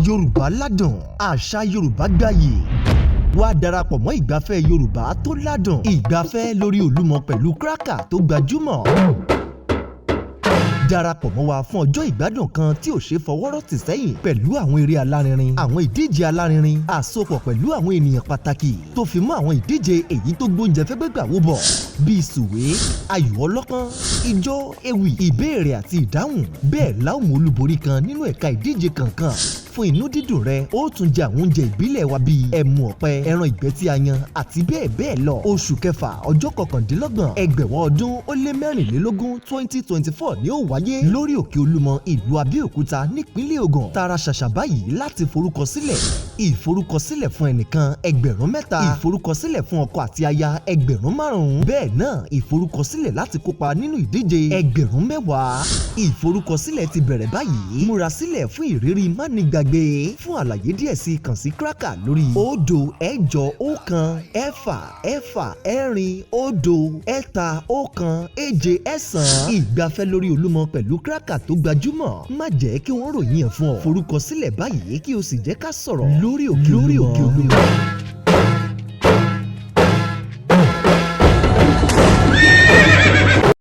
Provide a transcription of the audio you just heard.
Yorùbá ládùn, àṣà Yorùbá gbayì. Wá darapọ̀ mọ́ ìgbafẹ́ Yorùbá tó ládùn, ìgbafẹ́ lórí Olúmọ pẹ̀lú Cracker tó gbajúmọ̀. Darapọ̀ mọ́ wa fún ọjọ́ ìgbádùn kan tí ò ṣe fọwọ́rọ́ tì sẹ́yìn pẹ̀lú àwọn eré alárinrin, àwọn ìdíje alárinrin, àsopọ̀ pẹ̀lú àwọn ènìyàn pàtàkì, tó fi mọ́ àwọn ìdíje èyí tó gbóúnjẹ fẹ́gbẹ́gbà wó bọ̀ bíi sùwé, ayò ọlọ́pọ́n, ijó, ewì, ìbéèrè àti ìdáhùn. Bẹ́ẹ̀ la ó mú olúborí kan nínú ẹ̀ka ìdíje kankan. Fún inú dídùn rẹ, ó tún jẹ àwọn oúnjẹ ìbílẹ̀ wa bíi ẹmu ọ̀pẹ, ẹran ìgbẹ́ tí a yan àti bẹ́ẹ̀ bẹ́ẹ̀ lọ. Oṣù kẹfà, ọjọ́ 29, 2024, 2024 ni ó wáyé lórí òkè Olúmọ, ìlú Abẹ́òkúta, nípínlẹ̀ Ògùn. Tara ṣàṣà báyìí láti forúkọsílẹ̀. Ìforúkọsílẹ̀ fún ẹnìkan, 3,000. Ìforúkọsílẹ̀ fún ọkọ àti aya, 5,000. Bẹ́ẹ̀ náà, ìforúkọsílẹ̀ láti kópa nínú ìdíje, 10,000. Ìforúkọsílẹ̀ ti bẹ̀rẹ̀ báyìí. Múra sílẹ̀ fún ìrírí mánigbàgbé. Fún àlàyé díẹ̀ sí, kàn sí Cracker lórí 086 1 6 6 4 0 3 01 7 9. Ìgbafẹ́ lórí Olúmọ pẹ̀lú Cracker tó gbajúmọ̀, má jẹ́ kí wọ́n ròyìn ẹ̀ fún ọ. Forúkọsílẹ̀ báyìí kí o sì jẹ́ ká sọ̀rọ̀ lórí òkè Olúmọ.